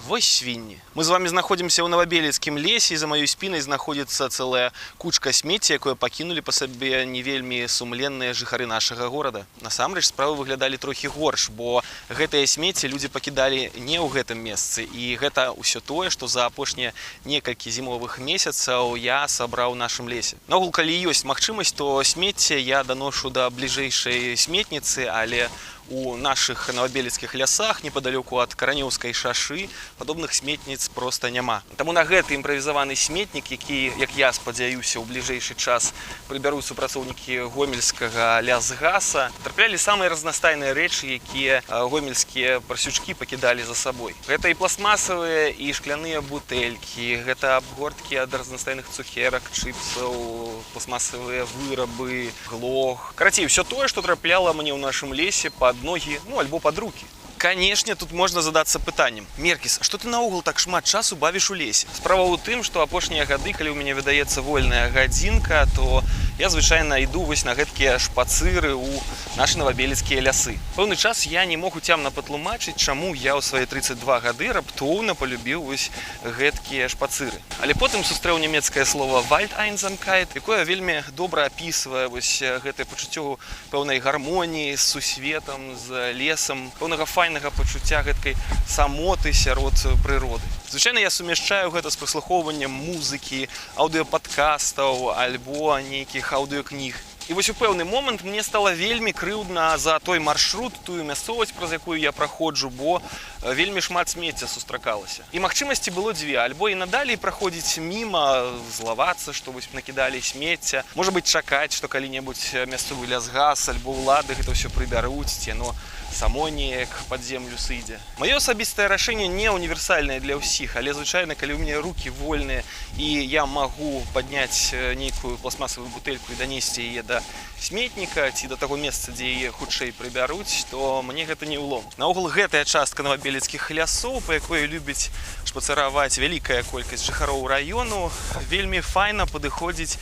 Вось свінні. Мы з вами знаходзімся ў Навабеліцкім лесе, і за маёй спінай знаходзіцца цэлая кучка смецця, якое пакінулі па сабе не вельмі сумленныя жыхары нашага горада. Насамрэч справы выглядалі трохі горш, бо гэтае смецце людзі пакідалі не ў гэтым месцы. І гэта ўсё тое, што за апошнія некалькі зімовых месяцаў я сабраў у нашым лесе. Наогул, калі ёсць магчымасць, то смецце я даношу да бліжэйшай сметніцы, але у нашых навабеліцкіх лясах непадалёку ад Каранёўскай шашы падобных сметніц проста няма. Таму на гэты імправізаваны сметнік, які, як я спадзяюся, у бліжэйшы час прыбяруць супрацоўнікі Гомельскага лясгаса, траплялі самыя разнастайныя рэчы, якія гомельскія парсючкі пакідалі за сабой. Гэта і пластмасавыя, і шкляныя бутэлькі, гэта абгорткі ад разнастайных цукерак, чыпсаў, пластмасавыя вырабы, глох. Карацей, ўсё тое, што трапляла мне ў нашым лесе пад ногі, ну альбо пад рукі. Канешне, тут можна задацца пытаннем: «Меркіс, што ты наогул так шмат часу бавіш у лесе?» Справа ў тым, што апошнія гады, калі ў мяне выдаецца вольная гадзінка, то я звычайна іду вось на гэткія шпацыры ў нашы навабеліцкія лясы. Пэўны час я не мог уцямна патлумачыць, чаму я ў свае 32 гады раптоўна палюбіў вось гэткія шпацыры. Але потым сустрэў нямецкае слово «Waldeinsamkeit», якое вельмі добра апісвае вось гэтае пачуццё пэўнай гармоніі з сусветам, з лесам, пэўнага файнага пачуцця гэткай самоты сярод прыроды. Звычайна я сумяшчаю гэта з праслухоўваннем музыкі, аўдыёпадкастаў альбо нейкіх аўдыёкніг. І вось у пэўны момант мне стала вельмі крыўдна за той маршрут, тую мясцовасць, праз якую я праходжу, бо вельмі шмат смецця сустракалася. І магчымасці было дзве: альбо і надалей праходзіць міма, злавацца, што вось накідалі смецця, можа быць, чакаць, што калі-небудзь мясцовы лясгас альбо ўлады гэта ўсё прыбяруць, ці яно само неяк пад землю сыдзе. Маё асабістае рашэнне не універсальнае для ўсіх, але звычайна, калі ў мяне рукі вольныя і я магу падняць нейкую пластмасавую бутэльку і данесці яе да сметніка ці да таго месца, дзе яе хутчэй прыбяруць, то мне гэта не ўлом. Наогул гэтая частка навабеліцкіх лясоў, па якой любіць шпацыраваць вялікая колькасць жыхароў раёну, вельмі файна падыходзіць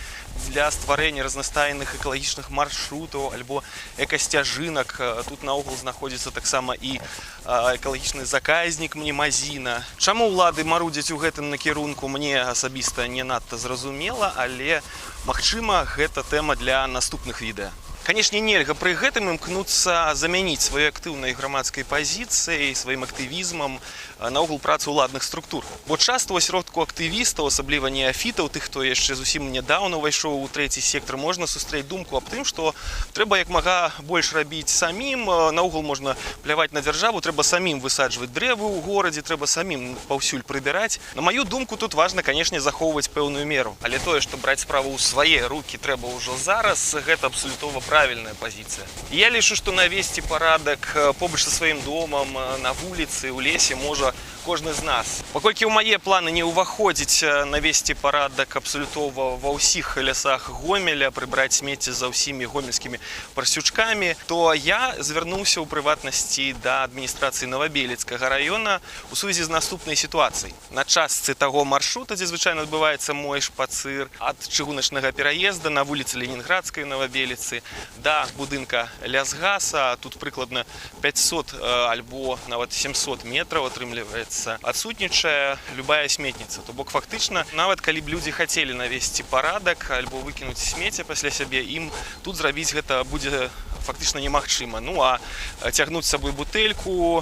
для стварэння разнастайных экалагічных маршрутаў альбо экасцяжынак. Тут наогул знаходзіцца таксама і экалагічны заказнік Мнемазіна. Чаму ўлады марудзяць у гэтым накірунку, мне асабіста не надта зразумела, але, магчыма, гэта тэма для наступных відэа. Канешне, нельга пры гэтым імкнуцца замяніць сваёй актыўнай грамадскай пазіцыяй, сваім актывізмам наогул працу ўладных структур. Бо часта ў асяродку актывістаў, асабліва неафітаў, тых, хто яшчэ зусім нядаўна ўвайшоў у трэці сектар, можна сустрэць думку аб тым, што трэба як мага больш рабіць самім, наогул можна пляваць на дзяржаву, трэба самім высаджваць дрэвы ў горадзе, трэба самім паўсюль прыбіраць. На маю думку, тут важна, канешне, захоўваць пэўную меру. Але тое, што браць справу ў свае рукі трэба ўжо зараз, гэта абсалютова правільная пазіцыя. Я лічу, што навесці парадак побач са сваім домам, на вуліцы, у лесе можа кожны з нас. Паколькі ў мае планы не ўваходзіць навесці парадак абсалютова ва ўсіх лясах Гомеля, прыбраць смецце за ўсімі гомельскімі парсючкамі, то я звярнуўся ў прыватнасці да адміністрацыі Навабеліцкага раёна у сувязі з наступнай сітуацыяй. На частцы таго маршрута, дзе звычайна адбываецца мой шпацыр ад чыгуначнага пераезда на вуліцы Ленінградскай Навабеліцы да будынка лясгаса, тут прыкладна 500 альбо нават 700 метраў атрымліваецца, адсутнічае любая сметніца. То бок фактычна, нават калі б людзі хацелі навесці парадак альбо выкінуць смецце пасля сябе, ім тут зрабіць гэта будзе фактычна немагчыма. Ну а цягнуць з сабой бутэльку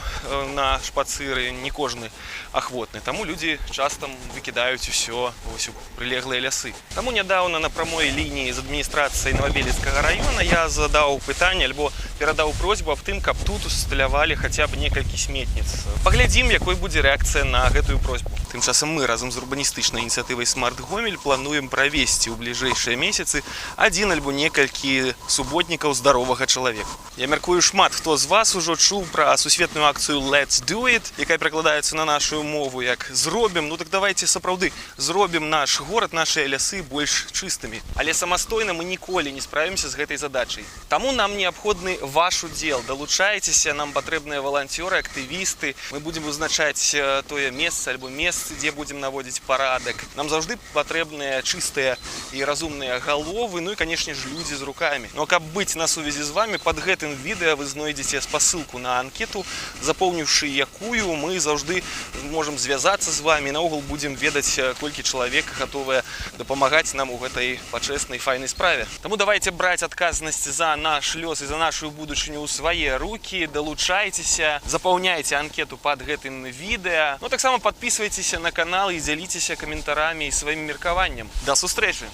на шпацыры не кожны ахвотны. Таму людзі часта выкідаюць усё вось у прылеглыя лясы. Таму нядаўна на прамой лініі з адміністрацыяй Навабеліцкага раёна я задаў пытанне альбо перадаў просьбу аб тым, каб тут усталявалі хаця б некалькі сметніц. Паглядзім, якой будзе рэакцыя на гэтую просьбу. Тым часам мы разам з урбаністычнай ініцыятывай «Смарт Гомель» плануем правесці ў бліжэйшыя месяцы адзін альбо некалькі суботнікаў здаровага чалавека. Я мяркую, шмат хто з вас ужо чуў пра сусветную акцыю Let's Do It, якая перакладаецца на нашу мову як «Зробім». Ну так давайте сапраўды зробім наш горад, нашыя лясы больш чыстымі. Але самастойна мы ніколі не справімся з гэтай задачай. Таму нам неабходны ваш удзел. Далучайцеся, нам патрэбныя валанцёры, актывісты. Мы будзем вызначаць тое месца альбо месцы, дзе будзем наводзіць парадак. Нам заўжды патрэбныя чыстыя і разумныя галовы, ну і, канешне ж, людзі з рукамі. Но каб быць на сувязі з вамі, вами. Пад гэтым відэа вы знойдзеце спасылку на анкету, запоўніўшы якую, мы заўжды можам звязацца з вами, наогул будзем ведаць, колькі чалавек гатовыя дапамагаць нам у гэтай пачэснай, файнай справе. Таму давайте браць адказнасць за наш лёс і за нашу будучыню ў свае рукі, далучайцеся, запаўняйце анкету пад гэтым відэа. Ну, таксама падпісвайцеся на канал і дзяліцеся каментарамі і сваім меркаваннем. Да сустрэчы!